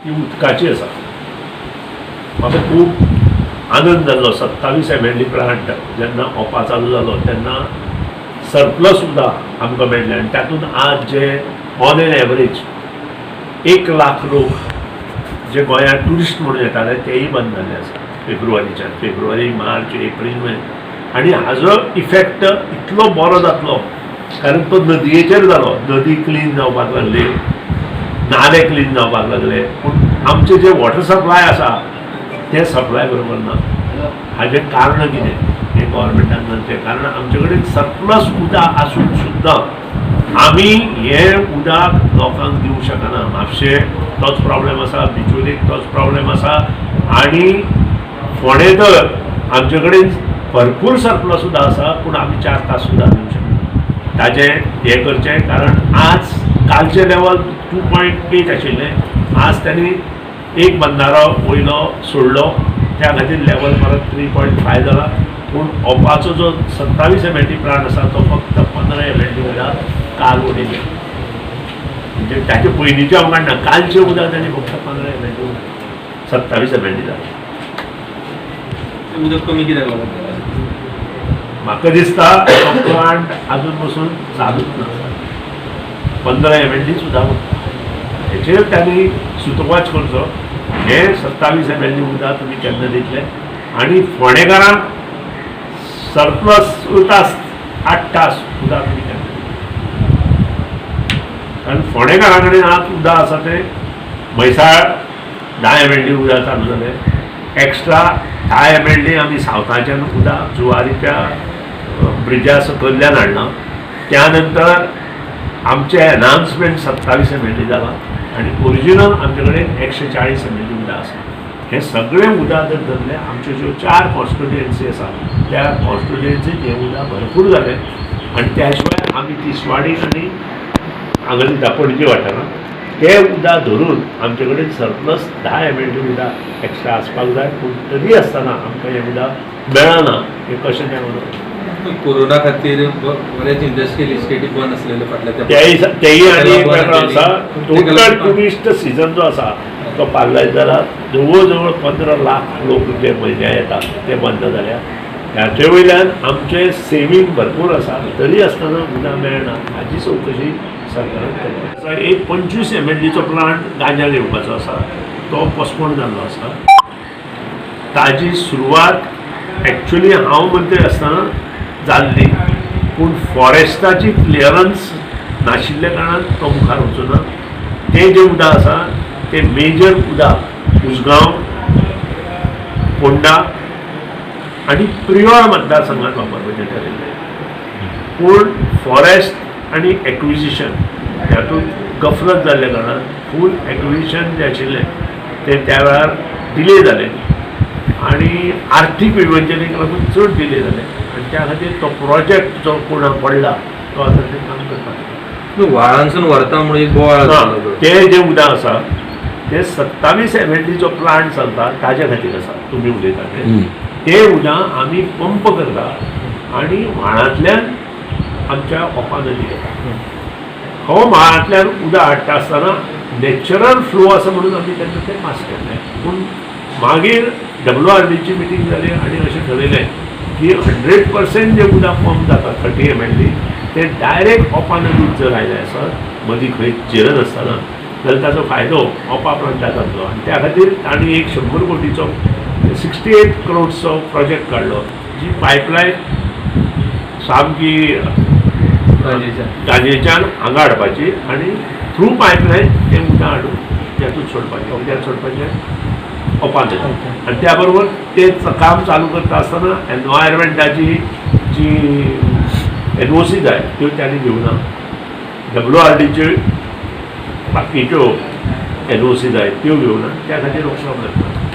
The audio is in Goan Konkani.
ती उदकाची आसा. म्हाका खूब आनंद जाल्लो, 27 एमएलडी प्लांट जेन्ना ओपा चालू जालो तेन्ना सरप्लस उदक आमकां मेळ्ळें आनी तातूंत आज जे ऑन एन एवरेज 1 लाख लोक जे गोंयांत ट्युरिस्ट म्हणून येताले तेय बंद जाल्ले आसा फेब्रुवारीच्यान, फेब्रुवारी, मार्च, एप्रील, मे. आनी हाजो इफेक्ट इतलो बरो जातलो कारण तो नदयेचेर जालो. नदी क्लीन जावपाक लागली, नाले क्लीन जावपाक लागले, पूण आमचे जे वॉटर सप्लाय आसा ते सप्लाय बरोबर ना. हाजें कारण कितें हें गव्हर्मेंटान जाणचें, कारण आमचे कडेन सरप्लस उदक आसून सुद्दां आमी हें उदक लोकांक दिवंक शकना. म्हापशें तोच प्रॉब्लेम आसा, बिचोलीक तोच प्रॉब्लेम आसा आनी फोंडें तर आमचे कडेन भरपूर सरप्लस उदक आसा, पूण आमी 4 तास सुद्दां दिवंक शकना. ताजें हें करचें, कारण आज कालचें लेवल 2.8 आशिल्लें, आज तांणी एक बंदारो वयलो सोडलो, त्या खातीर लेवल परत 3.5 जाला. पूण ओपाचो जो 27 एमएलडी प्लांट आसा तो फक्त 15 एमएलडी उदक काल उडयलें, म्हणजे ताचे पयलींचें हांव काडना, कालचें उदक ताणें फक्त 15 एमएलडी उदक 27 एमएलडी जालें. उदक कमी कित्याक लागून? म्हाका दिसता तो प्लांट आजून पसून चालूच ना, 15 एमएलडी सुद्दां उरता. हेचेर तांणी सुतोवाच करचो. हे 27 एमएलडी उदक तुमी केन्ना दितले आनी फोंडेकारांक सरप्लस उरता 8 तास उदक तुमी केन्ना दितले? कारण फोंडेकारां कडेन आज उदक आसा तें म्हैसाळ 10 एमएलडी उदक चालू जालें, एक्स्ट्रा 10 एमएलडी आमी सावथाच्यान उदक जुवारीच्या ब्रिजा सकयल्यान हाडलां. त्या नंतर आमचें एनहान्समेंट 27 एमएलडी जालां आनी ओरिजिनल आमचे कडेन 140 एमएलडी उदक आसा. हें सगळें उदक जर धरलें, आमच्यो ज्यो 4 कॉन्स्टिट्युएन्सी आसा त्या कॉन्स्टिट्युएन्सीत हें उदक भरपूर जालें. आनी त्या शिवाय आमी तिसवाडी आनी हांगा दिता पणजे वाठारांत तें उदक धरून आमचे कडेन सरप्लस 10 एमएलडी उदक एक्स्ट्रा आसपाक जाय, पूण तरी आसतना आमकां हें उदक मेळना. हें कशें तें म्हणून कोरोना खातीर बरेच इंडस्ट्रियल इस्टेटी बंद आसलेले फाटल्या तेय आनी एक वेगळो आसा. टोटल ट्युरिस्ट सिजन जो आसा तो पार्लायज जाला. जवळ जवळ 15 लाख लोक जे म्हयन्या येतात ते बंद जाल्या. हाचे वयल्यान आमचें सेवींग भरपूर आसा, तरी आसतना उदक मेळना. हाजी चवकशी सरकारान करपाक. एक 25 एमएलडीचो प्लांट गांज्यार येवपाचो आसा, तो पोस्टपोन जाल्लो आसा. ताजी सुरवात एक्चुली हांव मंत्री आसतना जाल्ली, पूण फॉरेस्टाची क्लियरन्स नाशिल्ल्या कारणान तो मुखार वचूं ना. तें जें उदक आसा तें मेजर उदक उसगांव, फोंडा आनी प्रियोळ मतदारसंघात वापरपाचें ठरयल्लें, पूण फॉरेस्ट आनी एक्विजिशन हातूंत गफलत जाल्ल्या कारणान फूल एक्विजिशन जें आशिल्लें तें त्या वेळार डिले जालें आनी आर्थीक विवंचनेक लागून चड डिले जालें आनी त्या खातीर तो प्रोजेक्ट जो कोणाक पडला तो आतां ते काम करपाक. व्हाळांसून व्हरता म्हणून एक बोवाळ. तें जें उदक आसा तें 27 एमएलडीचो प्लांट चलता ताज्या खातीर आसा. तुमी उलयता तें तें उदक आमी पंप करता आनी व्हाळांतल्यान आमच्या ओपा नदी येता. हो व्हाळांतल्यान उदक हाडटा आसतना नॅचरल फ्लो आसा म्हणून आमी तेन्ना तें पास केल्लें, पूण मागीर WRDची मिटींग जाली आनी अशें ठरयलें की 100% जें उदक पंप जाता 30 एमएलडी तें डायरेक्ट ओपा नदीत जर आयलें आसत मदीं खंय झिरनासतना जाल्यार ताचो फायदो ओपा प्लांटाक जातलो. आनी त्या खातीर तांणी एक 100 कोटीचो 68 करोड्सचो प्रोजेक्ट काडलो, जी पायपलायन सामकी गांजेच्यान हांगा हाडपाची आनी थ्रू पायपलायन तें उदक हाडून तेतूंत सोडपाचें, कित्याक सोडपाचें ओपा नदी. आनी त्या बरोबर तें काम चालू करता आसतना एनवायरमेंटाची जी NOC जाय त्यो तांणी घेवना, WRDच्यो बाकीच्यो NOC जाय त्यो घेवना, त्या खातीर हो प्रॉब्लेम.